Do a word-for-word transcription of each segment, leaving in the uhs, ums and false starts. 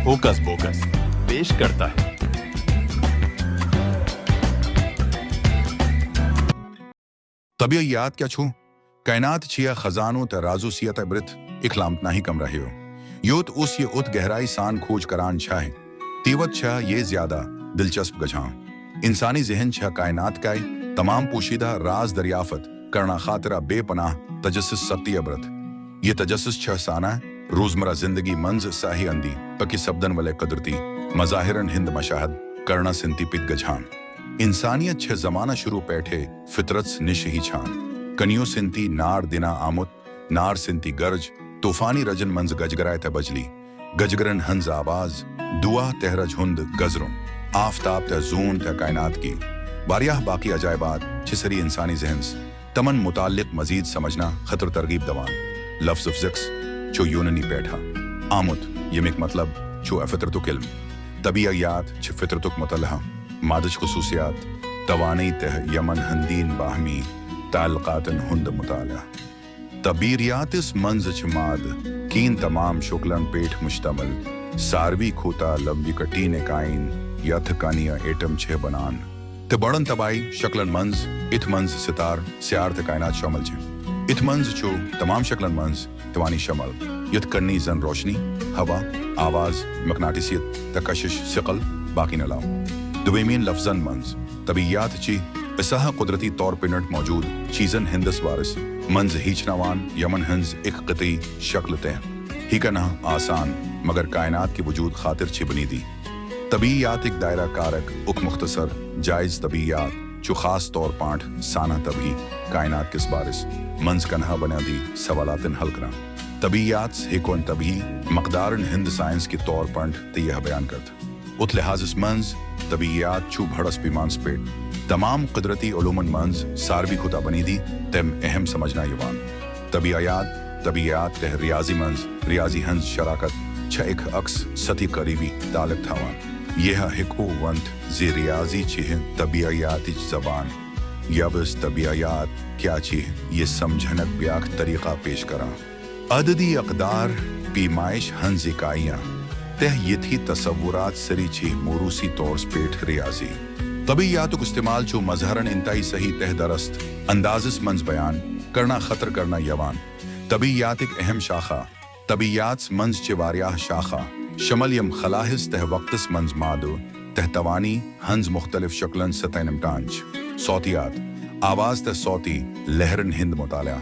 Hoax box پیش کرتا ہے۔ طبیعیات کیا چھو؟ کائنات چھیا خزانو تہ رازو سیت برت اکھ لامت ناہی کم رہیو۔ یوت اس یہ ات گہرائی سان کھوج کران چھاہ، تیوت چھا یہ زیادہ دلچسپ گچھان۔ انسانی ذہن چھا کائنات کائے تمام پوشیدہ راز دریافت کرنا خاطرہ بے پناہ تجسس ستی عبرت۔ یہ تجسس چھا سانہ روزمرہ زندگی منز ساہی اندی پکی سپدن والے قدرتی مظاہرن ہند مشاہد کرنا سنتی پت گچھان۔ انسانیت چھے زمانہ شروع پیٹھے فطرت نش ہی چھان۔ کنیو سنتی نار دینا آمت، نار سنتی گرج، طوفانی رجن منز گجگرائے تہ بجلی، گجگرن ہنز آواز، دعا تہ رج ہند گزرن، آفتاب تہ زون تہ کائنات کی واریاہ باقی عجائبات چھ سری انسانی ذہنس تمن متعلق مزید سمجھنا خطر ترغیب دوان۔ لفظ فزکس چھو یونانی پیٹھا آمت، یمیک مطلب چھو فطرتک علم۔ طبیعیات چھ فطرتک مطالعہ، مادچ خصوصیات، توانائی تہ یمن ہندین باہمی تعلقاتن ہند مطالعہ۔ طبیعیاتس منز چھ ماد کین تمام شکلن پیٹھ مشتمل، ساروی کھوتا لمبی کٹین کائن یتھ کن یہ ایٹم چھ بنان۔ تہ بڑن طبائی شکلن منز، اتھ منز ستار، سیار تہ کائنات شامل چھ۔ اتھ منز چھ تمام شکلن منز توانی شامل، یتھ کنی زن روشنی، ہوا، آواز، مقناطیسیت تہ کشش، ثقل، باقین علاوہ۔ دویمین لفظن منز، طبیعیات چی اساہ قدرتی طور پنٹ موجود چیزن ہندس بارس منز ہیچھناوان، یمن ہنز اک قطعی شکل تہ ہی کنہ آسان، مگر کائنات کی وجود خاطر چھ بنیدی۔ طبیعیات اک دائرہ کارک اک مختصر جائز طبیعیات چھ خاص طور پانٹ سانہ طبیعی کائنات کس بارس منز کنہ بنیادی سوالاتن حل کران۔ طبیعیات ہیکون طبیعی مقدارن ہند سائنس کے طور پانٹ تہ یہ بیان کرت۔ اتھ لحاظس منز طبیعیات چھ بھڑس پیمانس پیٹھ تمام قدرتی علومن منز ساروی کھوتا بنیدی تم اہم سمجھنا یوان۔ طبیعیات، طبیعیات تہ ریاضی منز ریاضی ہنز شراکت چھ اک عکس ستی قریبی تعلق تھاوان۔ یہ ہیکو ونت زی ریاضی چھ طبیعیاتچ زبان، یوس طبیعیات کیا چھ یہ سمجھنک بیاکھ طریقہ پیش کران۔ عددی اقدار پیمائش ہنز اکائیاں تہ یتھی تصورات سری چھ موروثی طور پیٹھ ریاضی۔ طبیعیاتک استعمال چھ مظہرن انتہائی صحیح تہ درست اندازس منز بیان کرنا خطر کرنا یوان۔ طبیعیاتک اہم شاخہ، طبیعیات منز چھ واریاہ شاخہ شمل یم خلاحس تہ وقتس منز مادو تہ توانی ہنز مختلف شکلن سطح نمٹان چھ۔ صوتیات، آواز تہ صوتی لہرن ہند مطالعہ۔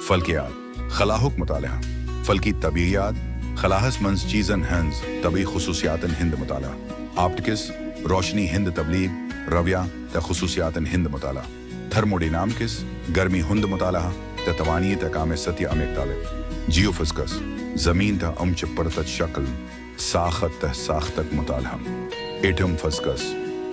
فلکیات، خلاہک مطالعہ۔ فلکی طبیعیات، خلاہس منز چیزن ہنز طبی خصوصیاتن ہند مطالعہ۔ آپٹکس، روشنی ہند تبلیغ، رویہ تہ خصوصیاتن ہند مطالعہ۔ تھرموڈینامکس، گرمی ہند مطالعہ تہ توانی تہ کامے ستی امیک تعلق۔ جیو فزکس، زمین تہ امچہ پرتچ شکل، ساخت تہ ساختک مطالعہ۔ ایٹم فزکس،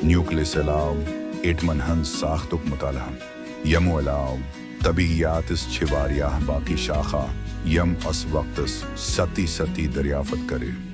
نیوکلس علاو ایٹمن ہنز ساختک مطالعہ۔ یمو علاو طبیعیاتس چھ واریاہ باقی شاخہ یم اس وقتس ستی ستی دریافت کرے۔